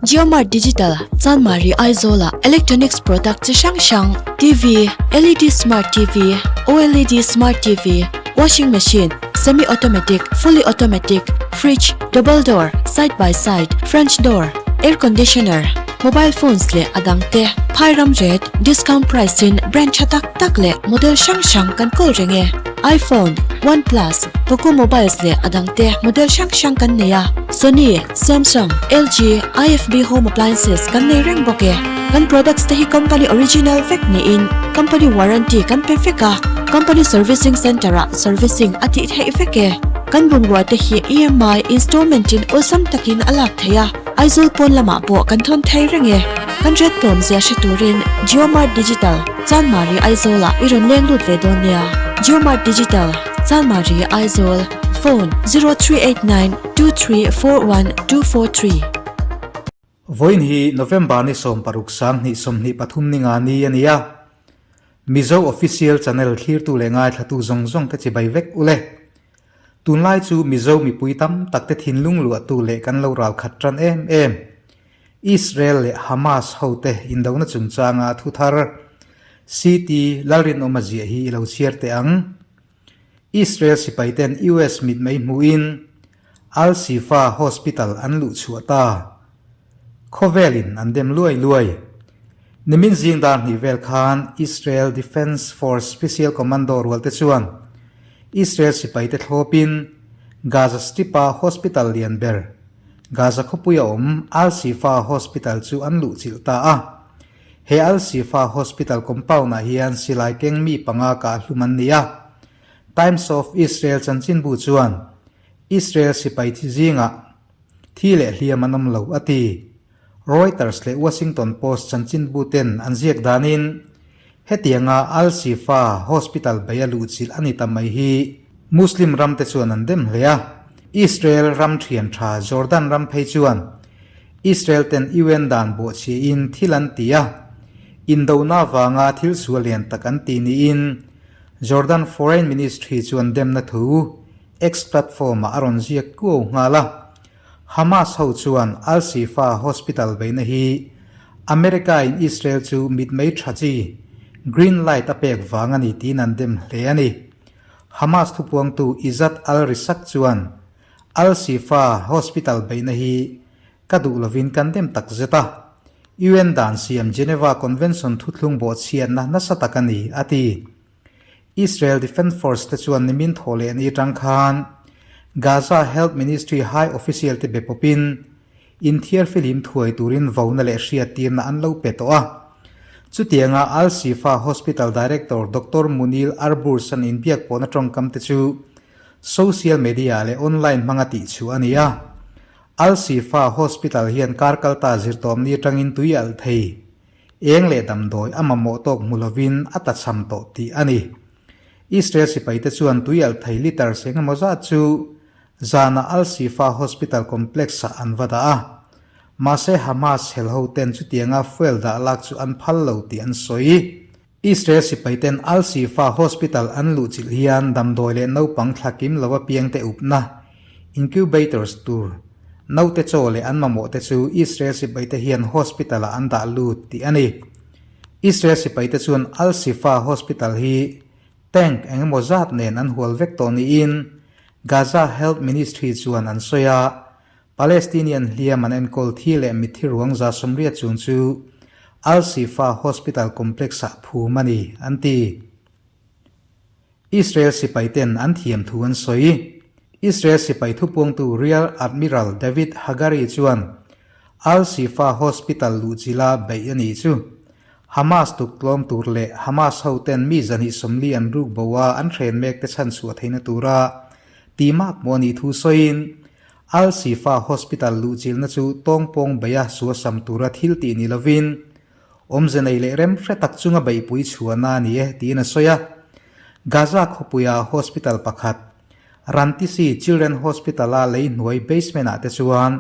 JioMart Digital, Chanmari Aizawla electronics product chi hrang hrang, TV, LED Smart TV, OLED Smart TV, Washing Machine, Semi Automatic, Fully Automatic, Fridge, Double Door, Side by Side, French Door, Air Conditioner, Mobile Phones leh a dang te phai ram ret, discount price in brand tha tak tak leh model hrang hrang kan kawl reng e. iPhone, OnePlus, Poco Mobiles leh a dang te model hrang hrang kan nei a. Sony, Samsung, LG, IFB Home Appliances kan nei reng bawk e. Kan products te hi company original vek niin company warranty kan pe vek a, company servicing centre ah servicing a tih theih vek e. Kan bungrua te hi EMI installment in awlsam takin a lak theih a, Aizawl pawn lamah pawh kan thawn thei reng e. Kan red tlawm zia hre turin JioMart Digital, Chanmari Aizawl ah i rawn leng lut ve dawn nia. JioMart Digital, Chanmari Aizawl, Phone, 0389 2341 243. Vawiin hi November ni 16 2023 ni nga ni a ni a. Mizo Official Channel thlirtu leh ngaithlatu zawng zawng te chibai vek u le. Tunlai chu Mizo mipui tam tak te thinlung luahtu leh kan lo ral khat tan em em. Israel leh Hamas hote indona chungchanga thu thar CT Lalrinawma ziah hi i lo chhiar teh ang. Israel sipaiten US mitmei hmuhin Al Shifa Hospital an luh chhuah ta. Khawvelin an dem luai luai. Nimin zing dar hnih vel khan Israel Defence Force Special Commando rualte chuan Israel sipaite thlawpin Gaza Strip-a hospital lian ber, Gaza khawpuia awm Al Shifa Hospital chu an luhchilh ta a. He Al Shifa Hospital compound-ah hian silai keng mi panga kah hlum an ni a. Times of Israel chanchinbu chuan Israel sipai thi zingah thi leh hliam an awm lo a ti. Reuters leh Washington Post chanchinbu ten an ziak danin hetianga Al Shifa Hospital bei a luhchilh a ni ta mai hi Muslim ramte chuan an dem hle a. Israel ram thian tha Jordan ram phei chuan Israel ten UN dan bawhchhiahin thil an ti a, indona vanga thil sual lian tak an ti niin Jordan Foreign Ministry chuan demna thu X platform-ah a rawn ziak kuau nghal a. Hamas ho chuan Al-Shifa Hospital beihna hi America-in Israel chu mitmei tha chi, green light, a pek vang a ni tiin an dem hle a ni. Hamas thupuangtu Izzat al-Rishaq chuan Al-Shifa Hospital beihna hi ka duh lovin kan dem tak zet a, UN dan siam Geneva Convention thuthlung bawhchhiatna nasa tak a ni, a ti. Israel Defence Force te chuan nimin thaw leh ni atang khan Gaza Health Ministry high official te be pawpin inthiar filim thuai turin vona leh hriattirna an lo pe tawh a. Chutianga Al-Shifa Hospital Director Doctor Munil Arbour-san inbiak pawhna tawngkam te chu Social media leh online hmanga tih chhuah a ni a. Al Shifa Hospital hian kar kalta zirtawmni atangin tui alh thei. Eng leh damdawi a mamawh tawk hmu lovin a tachham tawh tih a ni. Israel sipaite chuan tui alh thei litres eng emaw zat chu zanah Al Shifa Hospital complex-ah an va dah a. Mahse Hamas helhoten chutianga fuel dah lak chu an phal lo tih an sawi. Israel sipaiten Al Shifa Hospital an luhchilh hian damdawi leh naupang thla kim lo apiangte upna, incubators, tur naute chaw leh an mamawhte chu Israel sipaite hian hospital-ah an dah lut tih a ni. Israel sipaite chuan Al Shifa Hospital hi tank eng emaw zat nen an hual vek tawh niin Gaza Health Ministry chuan an sawi a, Palestinian hliam an enkawl thi leh mitthi ruang 180 chung chu Al Shifa Hospital Complex-ah phum a ni, an ti. Israel sipaiten an thiam thu an sawi. Israel sipai thupuangtu Rear Admiral David Hagari chuan Al Shifa Hospital luhchila beih a nih chu Hamas tuk tlawm tur leh Hamas hoten mi 240 an ruk bo a an hren mekte chhanchhuah theihna tura ti mak maw a nih thu sawiin Al Shifa Hospital luhchilhna chu tawngpawng beia suasam tura thil tih ni lovin, awmze nei leh rem hre tak chunga beihpui chhuahna a ni e, tiin a sawi a. Gaza khawpuia hospital pakhat, Rantisi Children Hospital-a lei hnuai basement-ah te chuan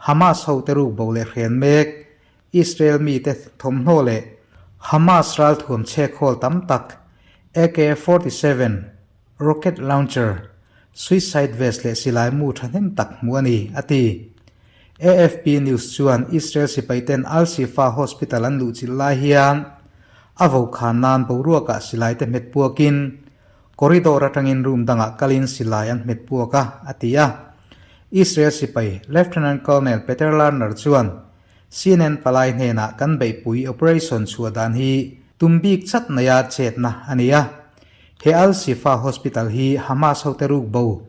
Hamas hote rukbo leh hren mek Israel mite thawmhnaw leh Hamas ralthuam chhekhawl tam tak AK 47, Rocket launcher, suicide vest leh silai mu thahnem tak hmuh a ni, a ti. AFP News chuan Israel sipaiten Al-Shifa Hospital an luhchilh lai hian a vokhan nan boruakah silai te hmet puakin corridor atangin room dangah kalin silai an hmet puak a, a ti a. Israel sipai Lieutenant Colonel Peter Lerner chuan CNN palai hnenah kan beihpui operation chhuah dan hi tum bik chat naia chetna a ni a. He Al-Shifa Hospital hi Hamas hote ruk bo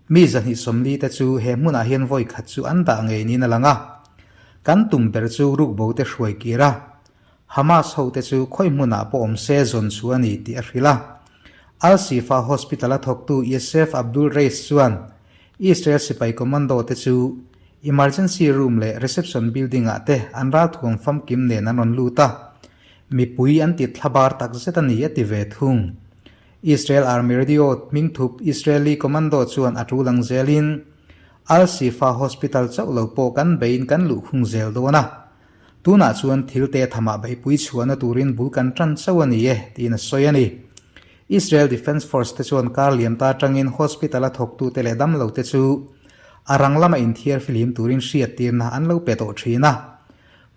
Mi 240 te chu he hmunah hian vawi khat chu an dah ngei niin a lang a. Kan tum ber chu rukbo te hruai kir a, Hamas hote chu khawi hmunah pawh awm se zawn chu a ni tih a hrilh a. Al-Shifa Hospital-a thawktu Youssef Abdul Reis chuan Israel sipai commando te chu emergency room leh reception building-ah te an ralthuam famkim nen an rawn lut a, mipui an ti thlabar takzet a ni a ti ve thung. Israel Army Radio hmingthup Israeli Commando chuan a tul ang zelin Al Shifa Hospital chauh lo pawh kan beiin kan luhkhung zel dawn a, tunah chuan thil te thamah beihpui chhuahna turin bul kan tan chauh a ni e, tiin a sawi a ni. Israel Defence Force te chuan kar liam ta atangin hospital a thawktute leh damlote chu a rang lama inthiar fihlim turin hriattirna an lo pe tawh thin a.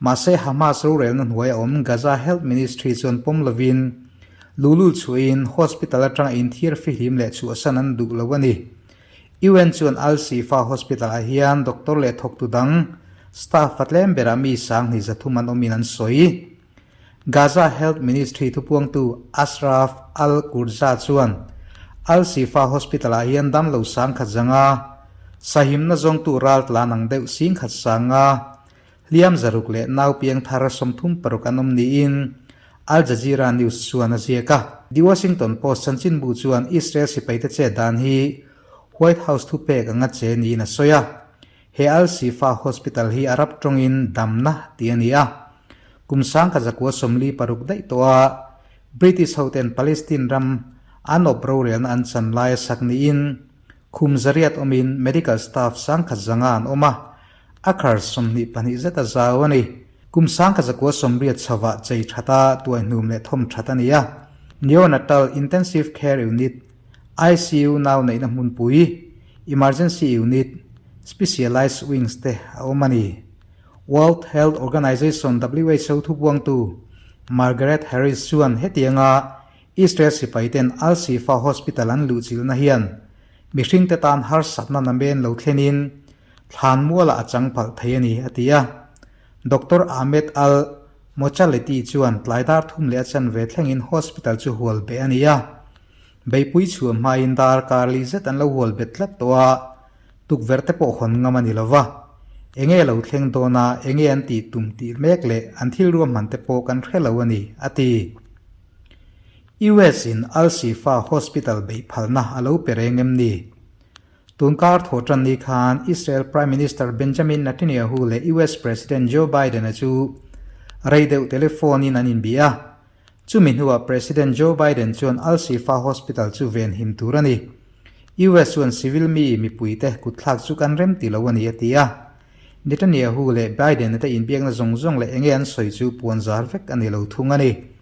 Mahse, Hamas rorelna hnuaia awm Gaza Health Ministry chuan pawm lovin, luhlul chhuahin hospital atanga inthiar fihlim leh chhuahsan an duh lo a ni. UN chuan Al-Shifa Hospital-ah hian doctor leh thawktu dang, staff a tlem berah mi 2300 an awmin an sawi. Gaza Health Ministry thupuangtu Ashraf Al-Qurza chuan Al-Shifa Hospital-ah hian damlo 10,100, sahimna zawngtu ral tlan ang deuh 11,100, Hliam 600 leh nau piang thar 36 an awm niin Al Jazeera News chuan a ziak a. The Washington Post chanchinbu chuan Israel sipaite chet dan hi White House thupek anga che niin a sawi a. He Al Shifa Hospital hi Arab tawngin damna tih a ni a. Kum 1946 daih tawh a British hoten Palestine ram an awp rorelna an chan laia sak niin khum 800 awmin medical staff 1100 an awm a. A khar 22 zet a zau a ni. Kum 1980 chhovah chei that a tuaihnum leh thawm that a ni a. Neonatal Intensive Care Unit, ICU nau neihna hmunpui, Emergency Unit, Specialised Wings te a awm a ni. World Health Organization, WHO, thubuangtu Margaret Harris chuan hetianga Israel sipaiten Al-Shifa Hospital an luhchilhna hian mihringte tan harsatna namen lo thlenin Thlan mualah a chang palh thei a ni, a ti a. Doctor Ahmed Al Mochaleti chuan tlai dar thum leh a chanve thlengin hospital chu hual beh a ni a. Beihpui chhuah hmain dar kar li zet an lo hual bet tlat tawh a, tukverh te pawh hawn ngam a ni lo va. Enge lo thleng dawn a, enge an tih tum tih mek leh an thil ruahman te pawh kan hre lo a ni, a ti. US in Al Shifa Hospital beih phalna a lo pe reng em ni? Tunkar thaw tan ni khan Israel Prime Minister Benjamin Netanyahu leh US President Joe Biden-a chu rei deuh telephone in an inbih a. Chumi hnuah President Joe Biden chuan Al-Shifa Hospital chu venhim tur a ni. US chuan civil mi mipuite kutthlak chu kan rem ti lo a ni a ti a. Netanyahu leh Biden-a te inbiakna zawng zawng leh enge an sawi chu puan zar vek a ni lo thung a ni.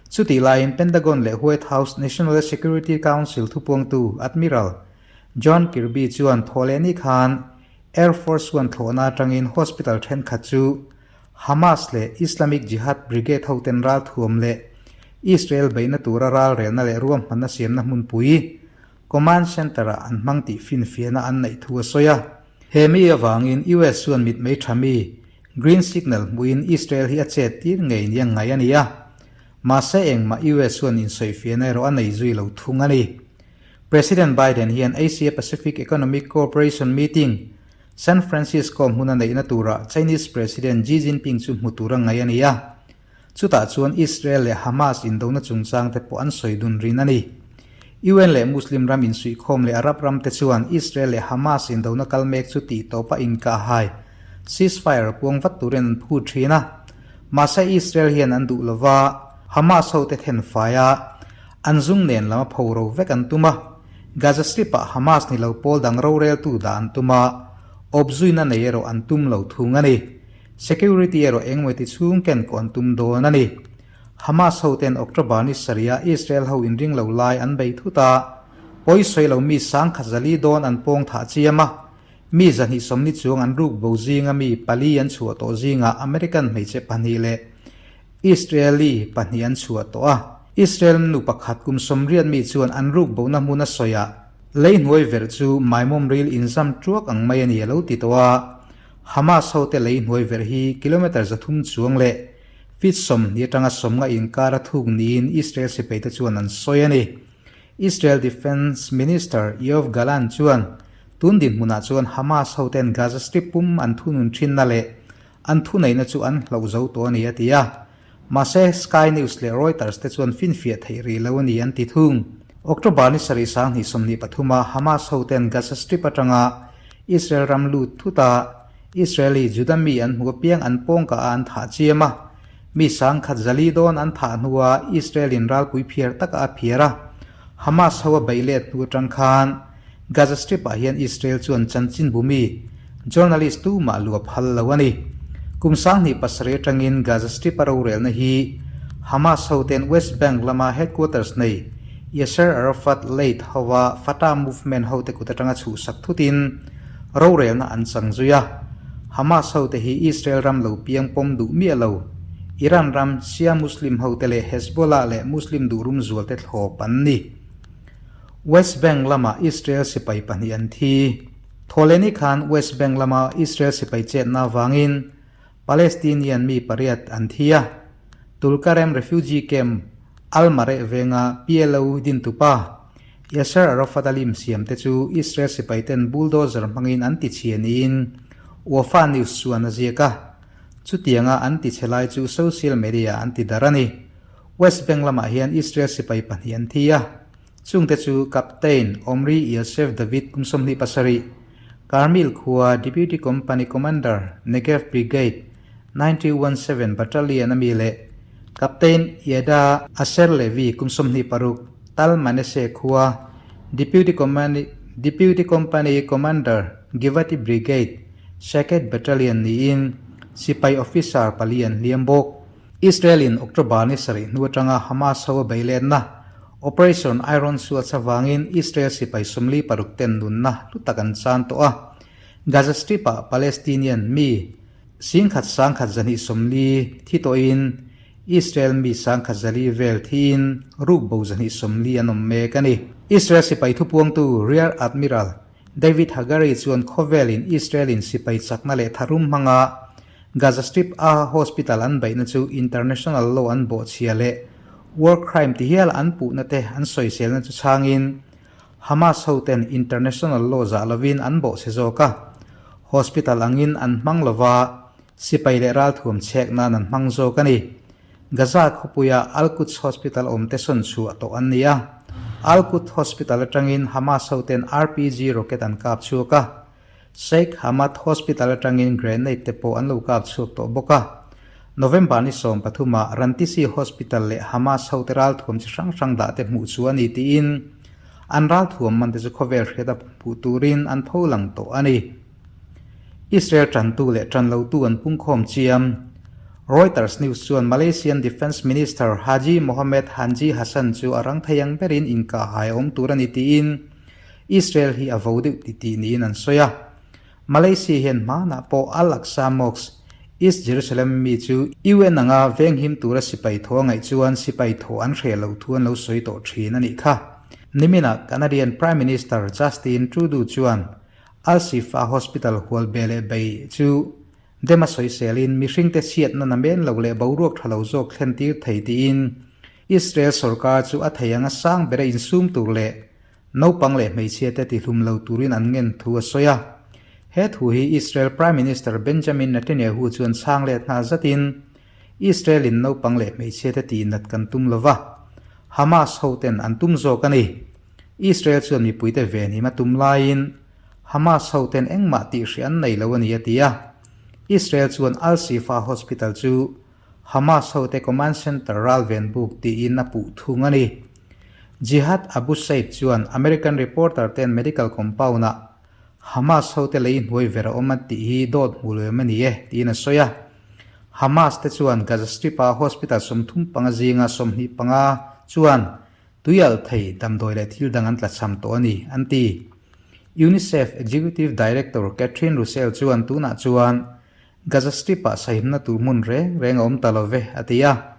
Chutih laiin Pentagon leh White House National Security Council thupuangtu Admiral John Kirby chuan thawhlehni khan Air Force One thlawhna atangin hospital thenkhat chu Hamas leh Islamic Jihad Brigade hoten ralthuam leh Israel beihna tura ralrelna leh ruahmanna siamna hmunpui Command Center-ah an hmang tih finfiahna an neih thu a sawi a. He mi avangin US chuan mitmei tha mi Green Signal hmuhin Israel hi a chet tir ngei nia ngaih a ni a. Mahse engmah US chuan insawifiahna erawh a nei zui lo thung a ni. President Biden hian Asia Pacific Economic Cooperation meeting San Francisco hmuna neihna turah Chinese President Xi Jinping chu hmu tura ngaih a ni a. Chutah chuan Israel leh Hamas indona chungchang te pawh an sawi dun rin a ni. UN leh Muslim ram insuihkhawm leh Arab ram te chuan Israel leh Hamas indona kal mek chu tih tawpa inkahhai, ceasefire, puang vat turin an phut thin a. Mahse Israel hian an duh lova, Hamas hote thenfai a, An zung nen lama pho ro vek an tum a, Gaza Strip-ah Hamas ni lo pawl dang roreltu dah an tum a, awpzuina nei erawh an tum lo thung a ni. Security erawh engemaw ti chhung ken kawh an tum dawn a ni. Hamas hoten October ni sarihah Israel ho inring lo lai an bei thut a, pawi sawi lo mi 10,400 dawn an pawng thah chiam a. Mi 240 chuang an ruk bo zinga mi pali an chhuah tawh zingah American hmeichhe pahnih leh Israeli pahnih an chhuah tawh a. Israel nu pakhat kum 80 mi chuan an ruk bona hmun a sawi ah lei hnuai verh chu maimawm ril inzam tuak ang mai a ni a lo ti tawh a. Hamas hote lei hnuai verh hi kilometre 300 chuang leh feet 20 atanga 50 inkar a thuk niin Israel sipaite chuan an sawi a ni. Israel Defence Minister Yoav Gallant chuan tun dinhmunah chuan Hamas hoten Gaza Strip pum an thunun thinna leh an thuneihna chu an hloh zo tawh a ni a ti a. Mahse, Sky News leh Reuters te chuan finfiah theih rih lo a ni an ti thung. October ni sarih 2023 a Hamas hoten Gaza Strip atanga Israel ram lut thut a, Israeli Juda mi an hmuh apiang an pawngka ah an thah chiam a. Mi 1004 dawn an thah hnuah Israel in ralpui phiar taka a phiar a, Hamas ho a beih let hnu atang khan Gaza Strip ah hian Israel chuan chanchinbu mi, journalist tumah lu a phal lo a ni. Kum 2007 atangin Gaza Strip a rorelna hi Hamas ho ten West Bank lama headquarters nei Yasser Arafat late hova Fatah movement ho te kut atanga chhuhsak thutin rorelna an chang zui a. Hamas ho te hi Israel ram lo piang pawm duh miah lo. Iran ram Shia Muslim ho te leh Hezbollah leh Muslim duh rum zual te thlawp an ni. West Bank lama Israel sipai pahnih an thi. Thawhlehni khan West Bank lama Israel sipai chetna avangin Palestinian mi pariat an thi a. Tulkarem refugee camp Al Mareh venga PLO dintupa Yasser Arafat a lim siam te chu Israel sipai ten bulldozer hmangin an ti chhia niin Wafa News chuan a ziak a. Chutianga an ti chhe lai chu social media an ti darh a ni. West Bank lamah hian Israel sipai pahnih an thi a. Chungte chu Captain Omri Yosef David kum 27, Karmil khua Deputy Company Commander Negev Brigade 917 Battalion a mi leh Captain Yeda Asher Levi kum 26, Tal Manase khua Deputy Deputy Company Commander Givati Brigade Shaked Battalion niin sipai officer pali an hliam bawk. Israel in October ni sarih hnu atanga Hamas ho a beih letna Operation Iron Swords avangin Israel sipai 46 ten nunna hlu tak an chan tawh a. Gaza Strip ah Palestinian mi 10,140 thi tawhin Israel mi 1,100 vel thiin ruk bo 240 an awm mek a ni. Israel sipai thupuangtu Rear Admiral David Hagari chuan khawvelin Israel in sipai chakna leh tharum hmanga Gaza Strip a hospital an beihna chu international law an bawhchhia leh war crime ti hial an puhna te an sawiselna chu chhangin Hamas ho ten international law zah lovin an bawhchhe zawk a, hospital angin an hmang lova sipai leh ralthuam chhek nan an hmang zawk a ni. Gaza khawpuia Al-Quds Hospital awmte sawn chhuah tawh an ni a. Al-Quds Hospital atangin Hamas ho ten RPG rocket an kap chhuak a. Sheikh Hamad Hospital atangin grenade te pawh an lo kap chhuak tawh bawk a. November ni 13 ah Rantisi Hospital leh Hamas hote ralthuam chi hrang hrang dah te hmuh chu a ni tiin an ralthuam man te chu khawvel hriat a hmuh turin an pho lang tawh a ni. Israel tantu leh tanlotu an pungkhawm chiam. Reuters News chuan Malaysian Defence Minister Haji Mohamed Hanji Hassan chu a rang thei ang berin inkahhai a awm tur a ni tiin Israel hi a vo deuh ti tih niin an sawi a. Malaysia hian hmanah pawh Al-Aqsa Mosque, East Jerusalem mi chu UN anga venghim tura sipai thaw a ngaih chuan sipai thaw an hreh loh thu an lo sawi tawh thin a nih kha. Niminah Canadian Prime Minister Justin Trudeau chuan Al-Shifa Hospital hual be leh bei chu dem a sawiselin mihringte chhiatna namen lo leh boruak tha lo zawk thlen tir thei tiin Israel sorkar chu a thei anga sang bera insum tur leh naupang leh hmeichhia te tihlum lo turin an ngen thu a sawi a. He thu hi Israel Prime Minister Benjamin Netanyahu chuan chhang let nghal zatin Israel in naupang leh hmeichhia te tihnat kan tum lova, Hamas ho ten an tum zawk a ni. Israel chuan mipuite venhim a tum laiin Hamas ho ten engmah tih hrih an nei lo a ni a ti a. Israel chuan Al-Shifa Hospital chu Hamas hote command center ralven buk tiin a puh thung a ni. Jihad Abu Saif chuan American reporter ten medical compound ah Hamas hote lei hnuai ver a awm a tih hi dawt hmu lo em a ni e tiin a sawi a. Hamas te chuan Gaza Strip a hospital 35 zinga 25 chuan tuialh thei damdawi leh thil dang an tlachham tawh a ni, an ti. UNICEF Executive Director Catherine Russell chuan tunah chuan Gaza Strip-ah sahimna tur hmun reng reng a awm ta lo ve, a ti a.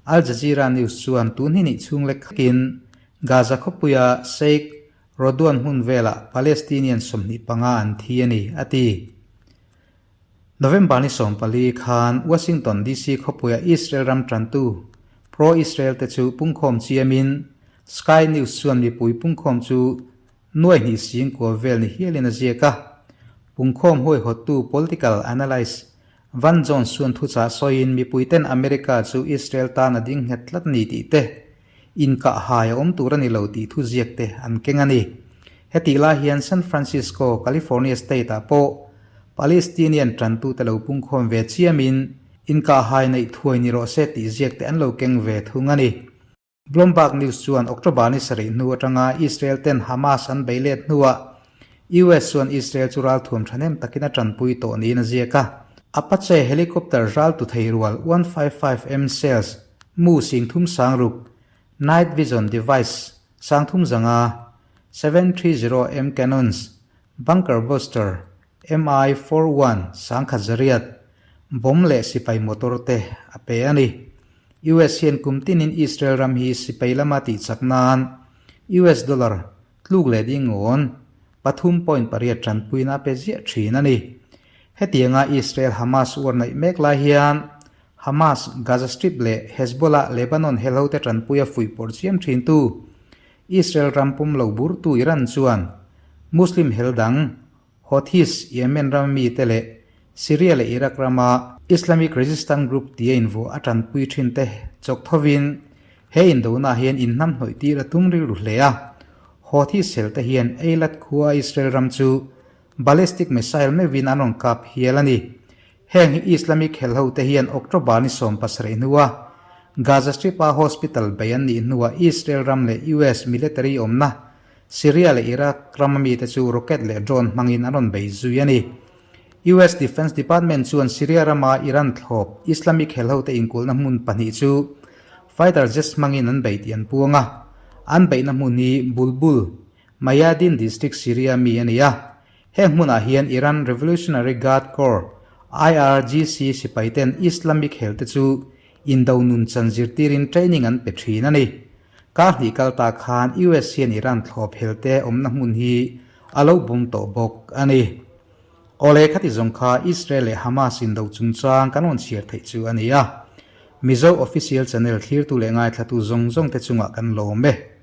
Al Jazeera News chuan tun hi nih chhung lek khakin Gaza khawpuia Sheikh Radwan hmun velah Palestinian 25 an thi a ni, a ti. November ni 14 khan Washington DC khawpuia Israel ram tantu pro-Israel te chu pungkhawm chiamin Sky News chuan mipui pungkhawm chu nuai hnih sing kual vel ni hialin a ziak a. Pungkhawm huaihawttu political analyst Van Jones chuan thuchah sawiin mipuiten America chu Israel tan a ding nghet tlat ni tih te, inkah hai a awm tur a ni lo tih thuziak te an keng a ni. Hetih lai hian San Francisco, California state ah pawh Palestinian tantute lo pungkhawm ve chiamin inkah hai neih thuai ni rawh se tih ziak te an lo keng ve thung a ni. Bloomberg News chuan October ni sarih hnu atanga Israel ten Hamas an bei let hnuah US chuan Israel chu ralthuam thahnem takin a tanpui tawh niin a ziak a. Apache helicopter ral tu thei rual 155M shells mu sing thum sang ruk, night vision device sang thum zanga, 730M cannons, bunker buster, MI 41 sangkhat zariat, bomb leh sipai motor te a pe a ni. US hian kum tinin Israel ram hi sipai lama tih chak nan US dollar tluk leh ding ngawn 3.8 tanpuina a pe ziah thin a ni. Hetianga Israel-Hamas war neih mek lai hian Hamas, Gaza Strip leh Hezbollah, Lebanon helho te tanpuia fuih pawrh chiam thintu Israel ram pum lo burtu Iran chuan Muslim hel dang Houthis, Yemen rama mite leh Syria leh Iraq rama Islamic Resistance Group tia invuah a tanpui thin te chawk thovin he indona hian inhnam hnawih tir a tum rilru hle a. Houthis hel te hian Eilat khua Israel ram chu ballistic missile meuhin an rawn kap hial a ni. Heng hi Islamic hel ho te hian October ni 17 hnua Gaza Strip-a hospital bei an nih hnuah Israel ram leh US military awmna Syria leh Iraq rama mite chu rocket leh drone hmangin an rawn bei zui a ni. US Defense Department chuan Syria rama Iran thlawp Islamic helhote inkulhna hmun pahnih chu fighter jets hmangin an bei tih an puang a. An beihna hmun hi Bulbul, Mayadin District, Syria mi a ni a. Heng hmunah hian Iran Revolutionary Guard Corps, IRGC, sipaiten Islamic helte chu Indo nun chan zirtirin training an pe thin a ni. Kar hnih kal ta khan US hian Iran thlawp helte awmna hmun hi a lo bum tawh bawk a ni. Awle khati zawng kha Israel leh Hamas indo chungchang kan rawn chhiar theih chu a ni a. Mizo Official Channel thlirtu leh ngaithlatu zawng zawng te chungah kan lawm e.